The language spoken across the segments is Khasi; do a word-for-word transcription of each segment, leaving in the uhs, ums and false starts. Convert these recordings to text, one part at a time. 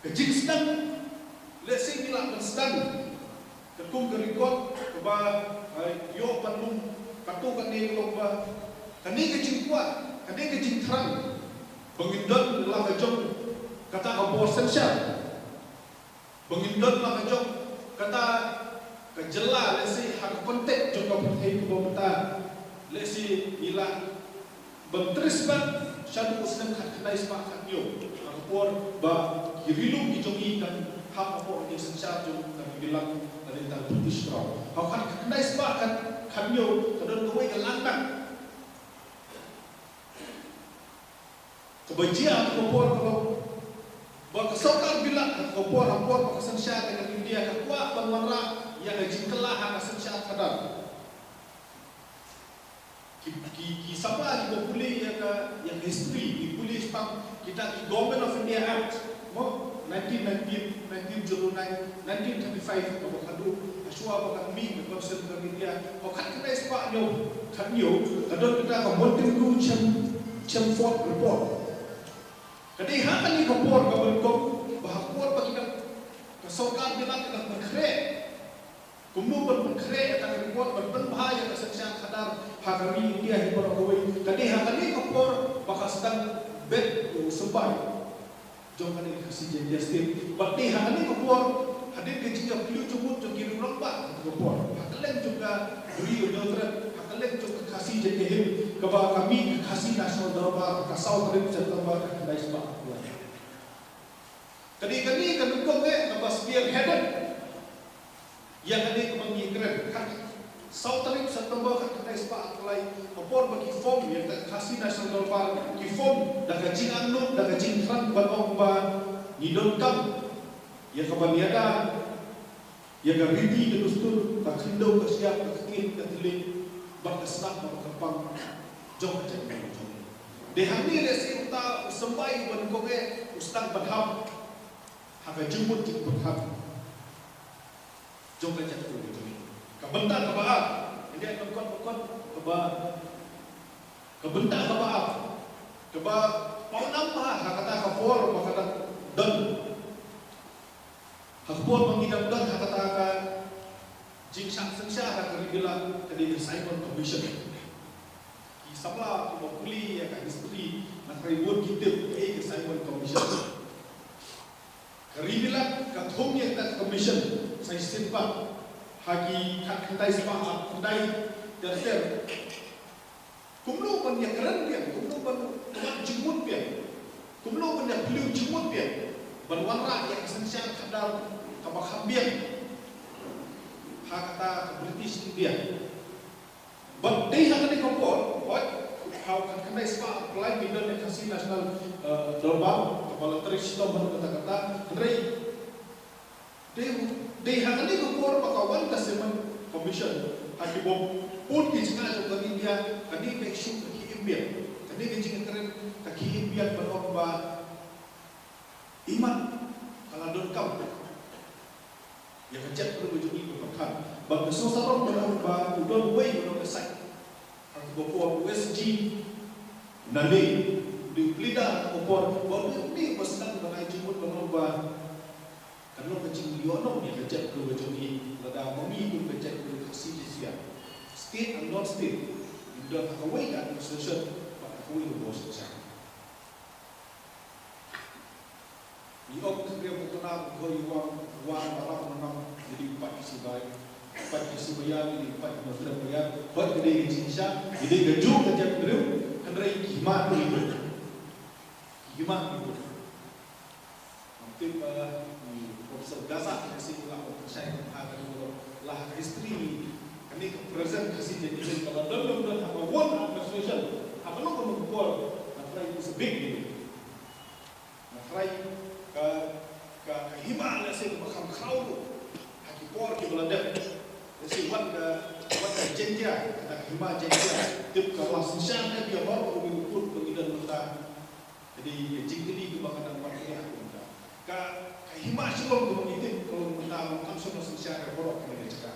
Ka jingsdang, lehse ngi lah ban sdang katkum ka record kaba, eh, ïoh ban long katto katne, long ba kane ka jingkwah, kane ka jingthrang ba ngin don la ka jong kata ka bor synshar, ba ngin don la ka jong kata ka jylla, lehse ha ka context jong ka pyrthei kaba mynta, lehse ngi lah ban trei spah shaduh u snem khatkhyndai spah khathynñiew, ha ka por ba ki ri lum ki jong ngi kan hap hapoh ka jingsynshar jong ka Ri Bilang, ka Ri Bilang British Crown. Ha ka khatkhyndai spah khat, khathynñiew ka don kawei ka langdang kaba jia ha ka por kaba, ba ka sorkar Bilang ha ka por, ha ka por ba ka synshar ka India ka kwah ban wanrah ïa ka jingkylla ha ka synshar khadar. Ki, ki, ki samla kiba pule ïa ka, ïa ka history, ki pule shaphang kita ki Government of India Act, mo, nineteen nineteen, nineteen zero nine, nineteen thirty-five, kaba khadduh hashwa ba kan mih ka Constitution ka India. Ha ka khatkhyndai spah hynñiew, khathynñiew, ka don kata ka Montagu Chem-, Chelmsford Report. Ka dei ha kane ka por kaba nyngkong, ba ha ka por ba ki dang, ka sorkar Bilang ka dang pynkhreh kumno ban pynkhreh ïa ka report ban pynbha ïa ka synshar khadar ha ka ri India hi baroh kawei. Ka dei ha kane ka por ba ka sdang bet u symbai jong kane ka Khasi Jaintia State. Bad dei ha kane ka por, hadien ka jingïaphylliew jingmut jong ki rangbah ha kane ka por, ha kylleng jong ka Ri Hynñiewtrep, ha kylleng jong ka Khasi Jaintia Hills, kaba ka mih ka Khasi National Dorbar ha ka saw tarik September khatkhyndai spah arphew lai. Ka dei kane ka nyngkong eh kaba spearheaded ïa kane kaba ngi kren, ka saw tarik September khatkhyndai spah arphew lai, ka por ba ki form ïa ka Khasi National Dorbar, ki form da ka jingangnud, da ka jingthrang ban ong ba ngi donkam ïa ka ban ïada ïa ka riti ka dustur, ka khyndew ka shyiap, ka ktien ka thylliej bad ka snam bad ka kyrpang jong ka jaitbynriew jong ngi. Dei hangne lehse uta u symbai uba nyngkong eh u sdang ban hap ha ka jingmut jingpyrkhat jong ka jaitbynriew jong ngi. Ka bynta kaba ar, ngi ïa nang kot ba kot kaba, ka bynta kaba ar, kaba pawnam bha ha kata ka por ba ka dang don, ha ka por ba ngi dang don ha kata ka jingshah synshar ha ka Ri Bilang, ka dei ka Simon Commission. Ki samla kiba pule ïa ka history, na ka ri bun ki tip kaei ka Simon Commission. Ka Ri Bilang ka thung ïa ka commission sa shisien pat ha ki khatkhyndai spah arphew khyndai ter ter. Kumno ban ïakren biang, kumno ban wan jingmut biang, kumno ban ïaphylliew jingmut biang ban wanrah ïa ka synshar khadar kaba kham biang ha kata ka British India. Bad dei ha kane ka por, hooid, ha u khatkhyndai spah arphew lai ngi don ïa ka Khasi National, eh, Dorbar kaba la trei shitom bad kata kata, hynrei dei, dei ha kane ka por ba ka wan ka Simon Commission ha ki bun ki jaka jong ka India, kane ka issue ka khie im biang, kane ka jingkren ka khie im biang ban ong ba imat ka la donkam ïa ka jaitbynriew jong ngi ban pyrkhat. Bad ka sngewsarong ban ong ba u don uwei u nongïasaid ha kaba por, u S G Nane, u dei u pleader ha kaba por, ba u dei u dei uba sdang ban ai jingmut ban ong ba kan long ka jingïohnong ïa ka jaitbynriew jong ngi lada ma ngi kum ka jaitbynriew Khasi Jaintia, state and non-state, ngin don ha kawei ka administration bad ha kawei ka bor synshar. Ngi ong ka Khriam u Tnat, u Khoi u Wang, u Wang, u Ram, u Nam, ngi dei paid Khasi Baïar, paid Khasi Baïar, ngi dei paid Hynñiewtrep Baïar, hooid ka dei ka jingshisha, ngi dei kajuh ka jaitbynriew, hynrei ki hima ngi bun. Ki hima ngi bun. Ngam tip, eh, i Professor Gaza, ka shisien la ong shai ha ka ri, la ha ka history, kane ka present Khasi Jaintia Hills ka la don, don, don ha ka one administration, ha ka long ka long ka por, nga trai is a big deal. Nga trai ka, ka, ka hima lehse kaba kham khraw ruh ha ki por kiba la dep. Lehse wat ka, wat ka Jaintia, kata ka hima Jaintia, tip ka la synshar ne bia baroh ruh, ngi put ba ngi don mynta. Ka dei ka jingkylli kaba nga dang wan kylli ha ka mynta. Ka, ka hima Shillong kaba ngi tip ka long mynta, long kam shym la synshar ïa baroh kane ka jaka.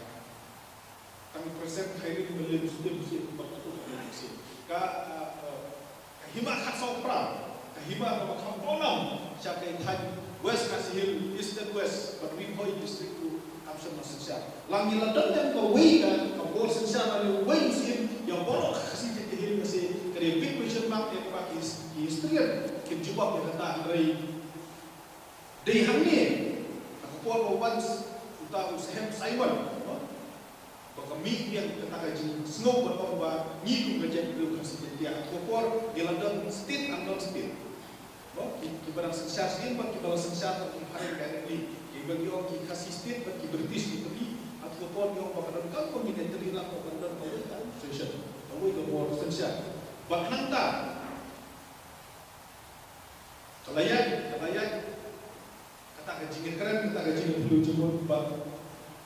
Tang Khyrsem, Khyrim, Mylliem, Syiem, Syiem bad katto katne ka sien. Ka, ah, ah, ka hima Khadsawphra, ka hima kaba kham pawnam sha ka thaiñ West Khasi Hill, East and West, bad Ri Bhoi District ruh kam shym la synshar. La ngi la don tang kawei ka, ka bor synshar lane uwei u syiem ïa baroh ka Khasi Jaintia Hills, ka dei ka big question mark ïa kaba ki, ki historian kin jubab ïa kata, hynrei dei hangne ha ka por ba wan uta u Saheb Simon, no? Ba ka mih biang kata ka jingsngew ban ong ba ngi kum ka jaitbynriew Khasi Jaintia. Ha ka por ngi la don state and non-state. Ba ki, kiba dang synshar sien bad kiba la synshar tang ki phareng ka ri. Kiba ngi ong ki Khasi State bad ki British ki Khasi. Ha ka por ngi ong ba ka donkam ba ngin ïatrei lang ba kan don kawei ka administration, kawei ka bor synshar. Bad nangta ka la ïaid, ka la ïaid kata ka jingïakren, kata ka jingïaphylliew jingmut bad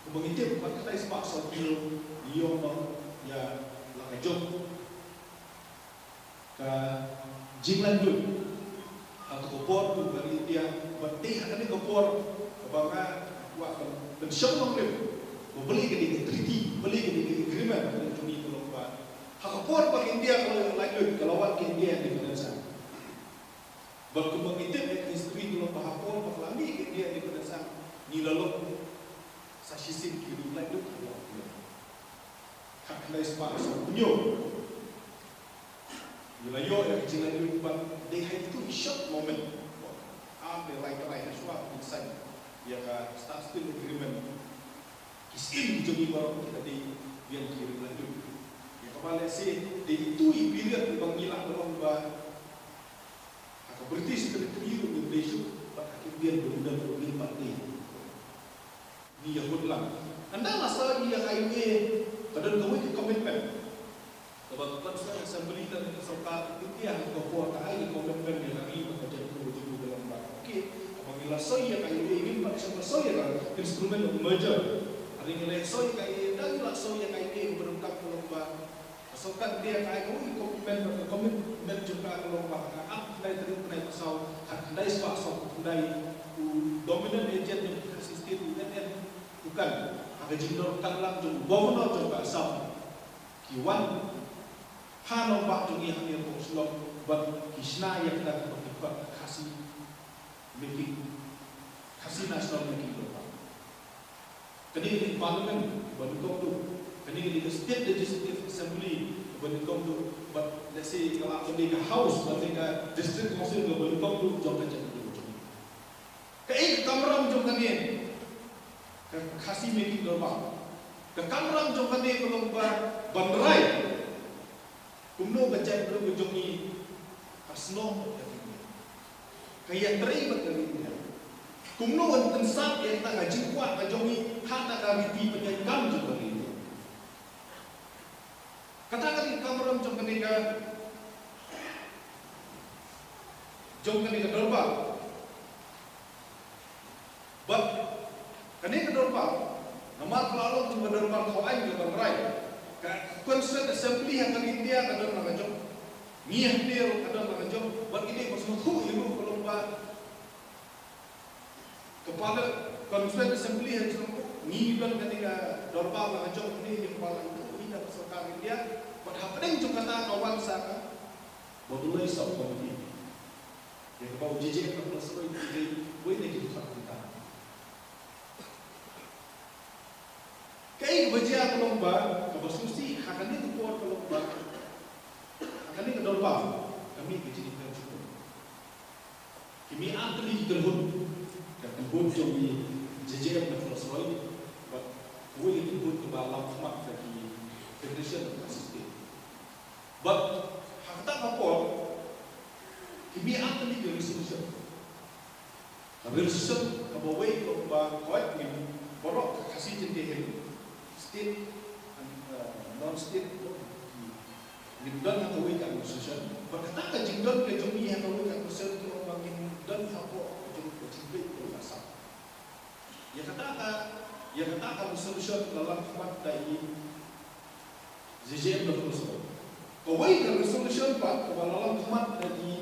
kumba ngi tip, bad ka dei spah sawphew hynñiew ïa la ka jong ka jinglaitluid ha ka por kum ka ri India. Bad dei ha kane ka por kaba nga kwah ban pynshong nongrim ba balei ka dei ka treaty, balei ka dei ka agreement ka jong ngi, ka long ba ha ka por ba India ka la laitluid, ka la wan ka India Independence Act. Bad kumba ngi tip ïa ka history, ka long ba ha ka por ba ka la mih ka India Independence Act, ngi la long sa shisien ki riewlaitluid ha ka por. Khatkhyndai spah sawphew hynñiew ngi la ïoh ïa ka jinglaitluid, bad dei ha itu i short moment, am dei lai trai hashwa ban sign ïa ka Standstill Agreement. Ki syiem ki jong ngi baroh ki la dei biang ki riewlaitluid. Ïa kaba lehse dei itu i period ba ngi lah ban ong ba ha ka British territory ruh ngim dei shuh, bad ha ka Indian dominion ruh ngim pat dei. Ngi ïakhun lang. Ynda la soi ïa ka I O A, ka don kawei ka commitment kaba ka Constituent Assembly lane ka sorkar India ha ka por ka ai ka commitment ïa ka ri bad ka jaitbynriew jong ka, ka long ba, okay, haba ngi la soi ïa ka I O A, ngim pat shym la soi ïa ka Instrument of Merger. Hynrei ngi la soi ïa ka I O A, ynda ngi la soi ïa ka I O A, kaba donkam ka long ba ka sorkar India ka ai kawei ka commitment, ka commitment jong ka ka long ba ha ka arphew khyndai tarik bnai Risaw, khatkhyndai spah sawphew khyndai, u Dominion Agent jong ka Khasi State, u N N Kukan, ha ka jingdonkam lang jong u Governor jong ka Assam, ki wan ha nongbah jong ngi hangne ha Mawshynrut bad ki shna ïa kata kaba ki khot Khasi Making, Khasi National Making Dorbar. Kane ka dei ka Parliament kaba nyngkong duh, kane ka dei ka State Legislative Assembly kaba nyngkong duh, bad lehse ka lah ban dei ka House lane ka District Council kaba nyngkong duh jong ka jaitbynriew jong ngi. Kaei ka kamram jong kane ka Khasi Making Dorbar? Ka kamram jong kane ka long ba ban rai kumno ka jaitbynriew ka jong ngi ka snoh bad ka ri India, ka ïatrei bad ka ri India, kumno ban pynsah ïa kata ka jingkwah ka jong ngi ha kata ka riti pynïaid kam jong ka ri India. Kata ka dei ka kamram jong kane ka, jong kane ka dorbar. Bad kane ka dorbar, namar ka la long ka dorbar thaw aiñ, ka ban rai, ka Constituent Assembly ha ka ri India ka don la ka jong, ngi hangne ruh ka don la ka jong, bad ngi dei ban sngewthuh ïa ruh ka long ba kpa la Constituent Assembly ha jong ngi, ngi don kane ka dorbar la ka jong, ngi ïa kpa la ka jong, ngi da ka sorkar India, bad hapdeng jong kata ka wan sa ka Bordoloi Sub Committee. Ïa kaba u J J M Nakhlasaroi u dei uwei na ki dkhot mynta. Kaei kaba jia ka long ba, kaba sngewsih ha kane ka por ka long ba, ha kane ka dorbar ka mih ka jingïapher jingkut. Ki mih ar tylli ki kynhun, ka kynhun jong i J J M Nakhlasaroi bad kawei ka kynhun kaba lam khmat ka ki Federation of Khasi State. Bad ha kata ka por ki mih ar tylli ki resolution. Ka resolution kaba wei ka long ba, hooid, ngin, baroh ka Khasi Jaintia Hills State and, uh, non-state, ngin don ha kawei ka administration. Bad kata ka jingdon ka jong ngi ha kawei ka administration ka long ba ngin don hapoh ka jong ka jingpeit ka Assam. Ïa kata ka, ïa kata ka resolution la lam khmat da i J J M Nakhlasaroi. Kawei ka resolution pat kaba la lam khmat da i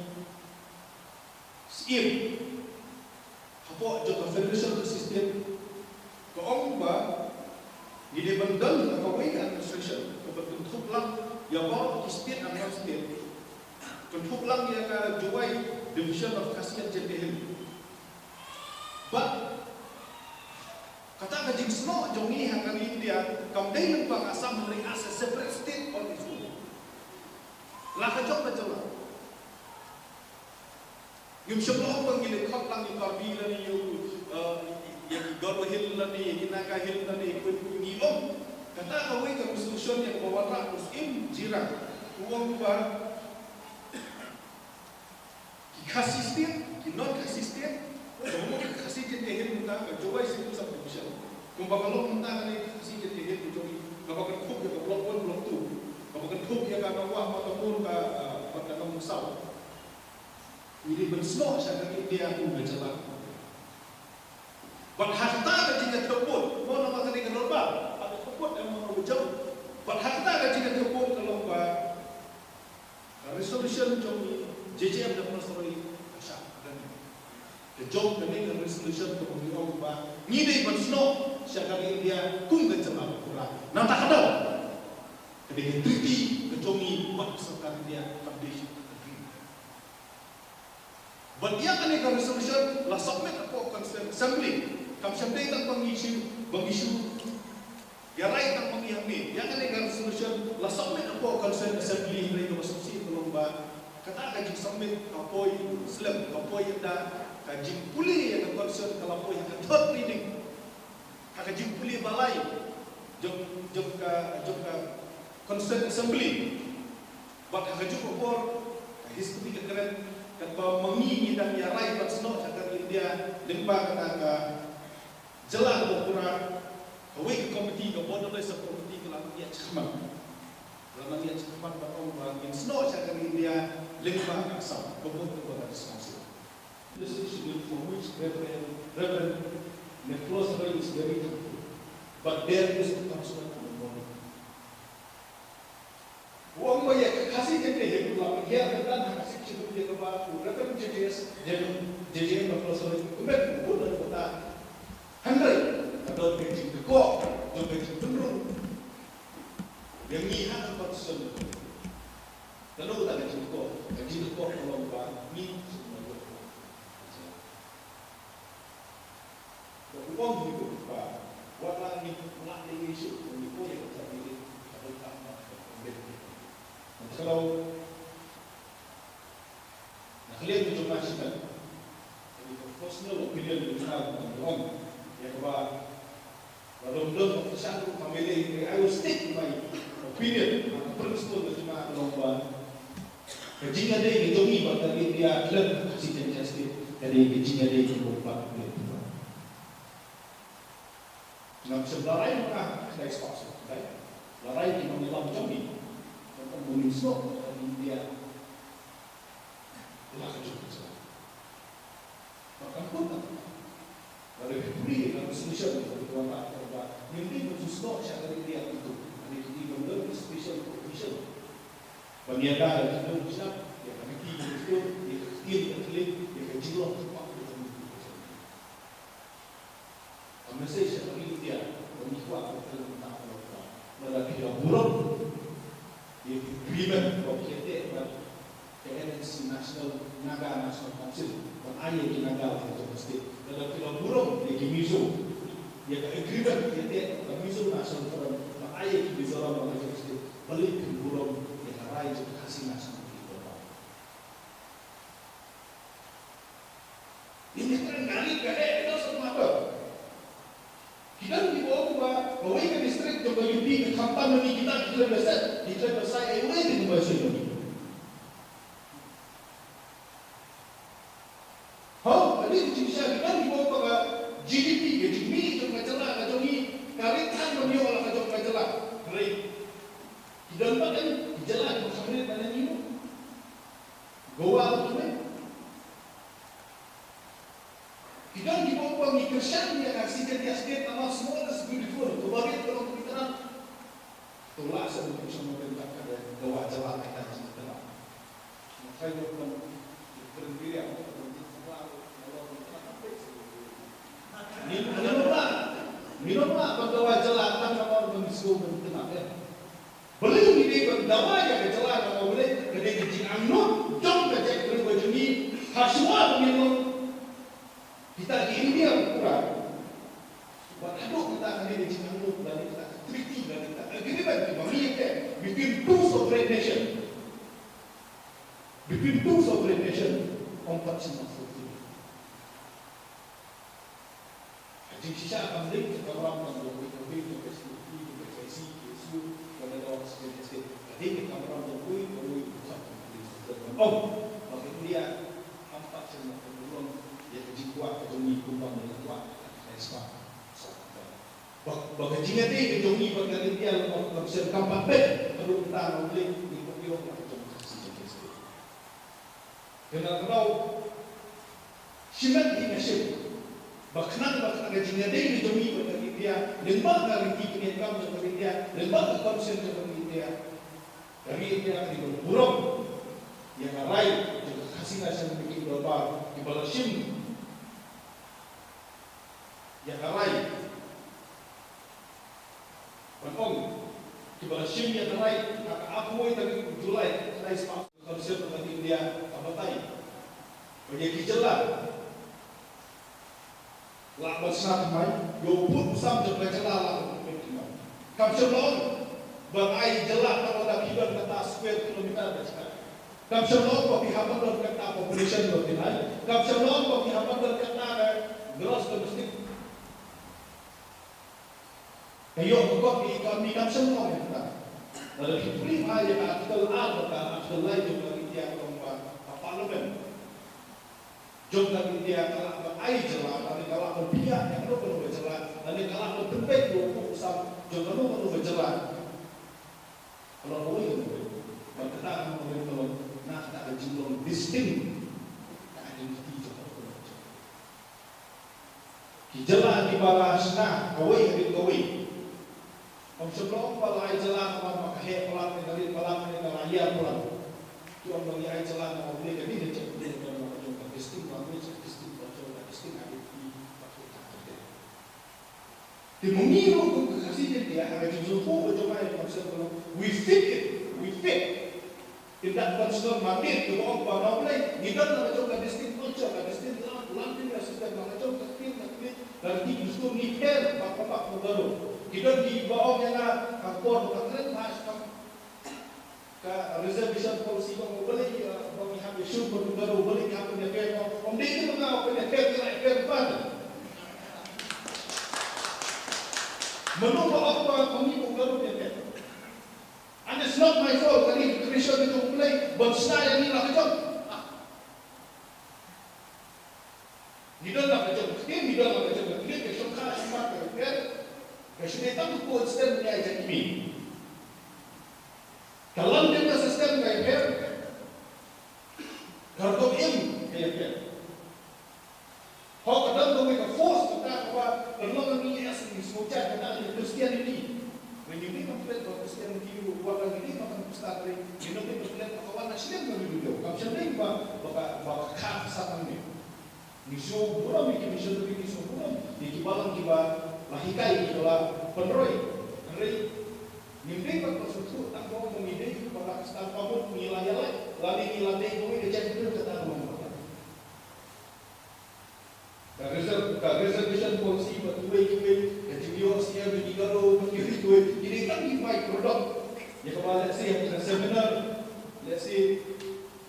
Syiem hapoh jong ka Federation System ka ong ba ngi dei ban don kawei ka administration kaba kynthup lang ïa baroh ki state and non-state, kynthup lang ïa ka Jowai Division of Khasi and Jaintia Hills. Bad Ngi ha ka ri India kam dei lyngba ka Assam hynrei as a separate state on its own. La ka jong ka jylla. Ngim shym la ong ba ngi leh khot lang ïa Karbi lane ïa u, eh, ïa ki Garo Hill lane ïa ki Naga Hill lane ïa ki, ngi ong. Kata kawei ka resolution ïa kaba wanrah u Syiem Jirang. U ong ba ki Khasi State, ki non Khasi State, ka mut ka Khasi Jaintia Hills mynta ka Jowai Civil Sub Division. Kumba ka long mynta kane ka Khasi Jaintia Hills ka jong ngi, kaba kynthup ïa ka Block One, Block Two, kaba kynthup ïa ka Nongwah, Matamur, ka, ah, bad ka Nongmynsaw. Ngi dei ban snoh sha ka India kum ka jylla. Bad ha kata ka jingïathuh vote, mo namar kane ka dorbar, ha ka vote em mo jong. Bad ha kata ka jingïathuh vote ka long ba ka resolution jong ngi, J J M da Prasari, ka shah, ka dang. Ka jong kane ka resolution kaba ngi ong ba ngi dei ban snoh sha ka India kum ka jylla bakhuid. Nangta ka daw ka dei ka treaty ka jong ngi bad ka sorkar India, kam dei sha ka treaty. Bad ïa kane ka resolution la submit hapoh Constituent Assembly. Kam shym dei tang ba ngi shu, ba ngi shu ïa rai tang ba ngi hangne. Ïa kane ka resolution la submit hapoh Constituent Assembly hynrei kaba sngewsih ka long ba kata ka jingsubmit ka poi slem, ka poi ynda ka jingpule ïa ka constitution ka la poi ha ka third reading. Ha ka jingpule balai jong, jong ka, jong ka Constituent Assembly. Bad ha kajuh ka por, ka history ka kren katba ma ngi ngi dang ïa rai ban snoh sha ka ri India lyngba kata ka jylla kaba pura, kawei ka komiti, ka Border Sub Committee, ka la nang ïa shakmat. Ka la nang ïa shakmat ban ong ba ngin snoh sha ka ri India lyngba ka Assam, ka mut kaba ka snoh sha. This is the issue for which Reverend, Reverend McCloskey is very thankful. But there is a concern on the body. U ong ba ïa ka Khasi Jaintia Hills la pynhiar kyrdan ha ka section ïa kaba u Reverend J J S, J J M McCloskey u met u bud na kata. Hynrei ka don ka jingkyrkhu, don ka jingpynrung. Ïa ngi ha ka constitution. Ka long kata ka jingkyrkhu, ka jingkyrkhu ka long ba ngi shu na ïoh. Ka u ong hi ba wat la ngi lah leh ngi shu ngi poi ïa ka jingkyrkhu ka don ka ma ka. Ka long na ka liang ka jong nga shimet. Ka dei ka personal opinion ka jong nga, ka long ïa kaba Ba dang dang ba ka shan ruh ka mele, I will stick to my opinion. Ka principle ka jong nga ka long ba ka jingïadei ka jong ngi bad ka India khlem ka Khasi Jaintia State ka dei ka jingïadei kaba bad ka India. Ngam shym la rai ma nga ka dei spah suk, dei. La rai ki nongïalam jong ngi. Ka long ba ngin snoh ka India. La ka jong ka jong. Ba kan pun na. Lada phi pule ïa ka resolution ka phi wan ba, ba ngim dei ban shu snoh sha ka India pyntu. Lada phi dei ban don special provision ban ïada ïa ka jingdon jingshna, ïa ka riti ka rithied, ïa ka ktien ka kylliang, ïa ka jinglong jingpang ka jong ngi. Ka message sha ka India ba ngi kwah ban kren mynta ka long ba lada phi la burom ïa ka agreement ba phi ïa teh bad ka N N C, National, Naga National Council, ban ai ïa ki Naga la ka jong ka state. Lada phi la burom ïa ki Mizo, ïa ka agreement phi ïa teh bad Mizo National Forum, ban ai ïa ki Mizoram la ka jong ka state. Balei phin burom ïa ka rai jong ka Khasi National People Party? Ini kan kali ka dei, it doesn't matter. Ki don kiba ong ba kawei ka district jong ka U P ka khamtam na ngi, kita ki khlem da set, ki khlem da sai, ai wei te kumba shu jong ngi. Hooid, ka dei ka jingshisha. Ki don kiba ong ba ka G D P, ka jingmih jong ka jylla ka jong ngi ka rit than ban ïoh la ka jong ka jylla. Hynrei ki don pat ki jylla kiba kham rit ban ïoh. Goa ruh kumne. Ki don kiba ong ba ngi kyrshan ïa ka Khasi Jaintia State namar small is beautiful, kaba rit ka long kaba itynnad. To lah shen ban kyrshan ïa ka Dawa jylla kata jylla. Nga tharai ba kan kren biang, ngin, ngin ym lah, ngin ym lah ban dawa jylla tang namar ban sngewbha ban itynnad ïa. Balei ngi dei ban dawa ïa ka jylla kaba balei? Ka dei ka jingangnud jong ka jaitbynriew ka jong ngi. Hashwa ba ngin long kita ki India pura. Wat haduh kita kane ka jingangnud lane kita ka treaty lane kita ka agreement kiba ngi ïa between two sovereign nation, between two sovereign nation, ym pat shym la fulfill. Ka jingshisha kam dei ka kamram tang jong ka, ka dei ka S P P, ka S C, K S U, ka dei ka State, ka dei ka kamram jong ka, ka dei ka kamram jong ka. Ong ba ka India kam pat shym la pynlong ïa ka jingkwah ka jong ngi kumba ngi la kwah ka spah. Ba, ba ka jingïadei ka jong ngi bad ka India la, ba, ba shen kam pat beit, ka dei ka tang ngi, ngi pynlong ka jong ka Khasi jong ka state. Kane ka daw shimet hi nga shim ba khnang ba ka jingïadei ka jong ngi bad ka India, lyngba ka riti pynïaid kam jong ka India, lyngba ka concern jong ka India, ka ri India ka dei ban burom ïa ka rai jong ka Khasi National Meeting Dorbar kiba la shim ïa ka rai. Ban ong, kiba la shim ïa ka rai ha ka arphew tarik u July, ka dei spah ka Khasi jong ka India ka batai ba ïa ki jylla lah ban shna thymmai, ïa u pud u sam jong ka jylla lah ban pynpeit thymmai. Kam shym la ong ban ai jylla tang lada phi don kata square kilometer ba jaka. Kam shym la ong ba phi hap ban don kata population ba phi don. Kam shym la ong ba phi hap ban don kata ka gross domestic, ka ïoh ka kot ka economy, kam shym la ong ïa kata. Lada phi pule bha ïa ka Article ar bad ka Article lai jong ka India ka ong ba ka Parliament jong ka India ka lah ban ai jylla, lane ka lah ban phiah ïa kano kano ka jylla, lane ka lah ban pynbeit ïa u pud u sam jong kano kano ka jylla. Ka long kawei ka long kawei. Bad kata ka long kawei ka long na kata ka jinglong distinct ka identity jong ka. Ki jylla kiba la shna kawei hadien kawei. Ym shym la ong ba la ai jylla namar ba ka heh palat ne ka rit palat ne ka la ïar palat. Ki ong ba ngi ai jylla namar ba ka dei ka jingïaid lynti ka long ka jong ka distinct language, ka distinct culture, ka distinct identity. Te ma ngi ruh kum ka Khasi Jaintia ha ka jingsngewthuh ka jong ngi, ka concept ka long, we fit it, we fit in that concept mandate kaba ong ba na U Blei ngi don la ka jong ka distinct culture, ka distinct land, land tenure system, la ka jong ka ktien, ka ktien, ka ktien, ka dustur, ngi pher bak ka bak U Garo. Ki don kiba ong ïa nga ha ka por ba ka kren bha shaphang ka reservation policy ba ong balei, eh, ba ngi hap ïa shun bad U Garo, balei ngi hap ban ïapher. Ym dei ba nga ong ban ïapher, ngi la ïapher pat. Mano ba ong ba ma ngi U Garo ban ïapher? And it's not my fault, ka dei ka creation ka jong U Blei ban shna ïa ngi la ka jong. Ngi don la ka jong ka ktien, ngi don la ka jong ka ktien, ka shongkha shongkha ka ïapher. Ka shu dei tang ka coexistence ka ïapher. Ka land tenure system ka ïapher. Ka rukom im ka ïapher. Hok ka don kawei ka force kata kaba pynlong ïa ngi as ngi sngewthuh kata ka Christianity. Ngi dei ban pynlong ba Christianity ruh wat la ngi dei ban Khristan ruh ngi dei ban pynlong ba ka wan na shlem ka video. Kam shym dei ba ba ka ba ka kha ka sat hangne. Ngi sngewburom ïa ki missionary, ngi sngewburom ïa ki balang kiba la hikai, kiba la pynroi. Hynrei ngim dei ban sngewthuh tang ba ngi dei kiba la Khristan, ka mut ngi la ïalait lane ngi la dei kawei ka jaitbynriew, kata ka long ba ka reserve, ka reservation policy bad kiwei kiwei, ka jingïoh C M ïa ki Garo bad kiwei kiwei, ki dei tang ki by product. Ïa kaba lehse ha ka seminar, lehse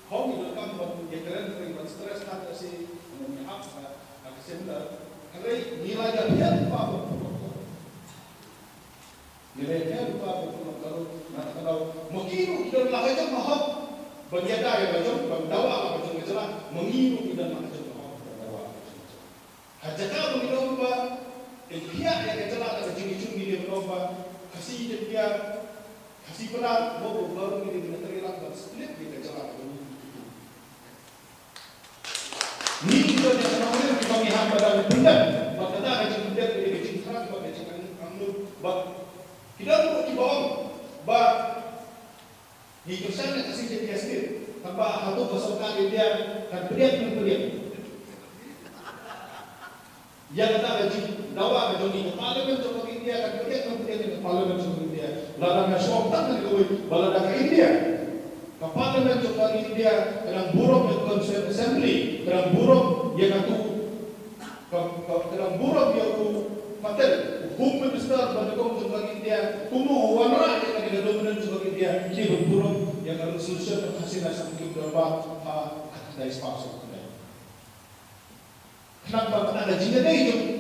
hooid ngi donkam ban ïakren, ban stress tang lehse ngi hap ha ka seminar. Hynrei ngi la ïapher lypa bad u Garo. Ngi la ïapher lypa bad u Garo na kata ka daw. Ma ki ruh ki don la ka jong ka hok ban ïada ïa la ka jong, ban dawa la ka jong ka jylla. Ma ngi ruh ki don la ka jong ka hok ban dawa la ka jong ka jylla. Ha jaka ba ngi ong ba in phiah ïa ka jylla da ka jingïashun, ngi dei ban ong ba Khasi Jaintia, Khasi Pnar, mo, u Garo, ngi dei ban trei lang ban split ïa ka jylla ka jong ngi. Ngi ki don ïa ka nongrim kiba ngi hap ban pyndep. Bad kata ka jingpyndep ka dei ka jingthrang bad ka jingangnud. Bad ki don ruh kiba ong ba ngi kyrshan ïa ka Khasi Jaintia State, tangba hato ka sorkar India kan pdiang ne em pdiang ïa kata ka jingdawa ka jong ngi? Ka Parliament jong ka India kan pdiang ne em pdiang ïa ka Parliament jong ka India? Lada nga shu ong tang kawei, ba lada ka India, ka Parliament jong ka India ka dang burom ïa ka Constituent Assembly, ka dang burom ïa katu, ka, ka, ka dang burom ïa u Patel, Ba nyngkong jong ka India, kumno u wanrah ïa kane ka dominance jong ka India, ki ban pynrung ïa ka resolution jong ka Hasina Shamim Dorbar ha ka khyndai spah sawphew khyndai. Khnang ba kata ka jingïadei jong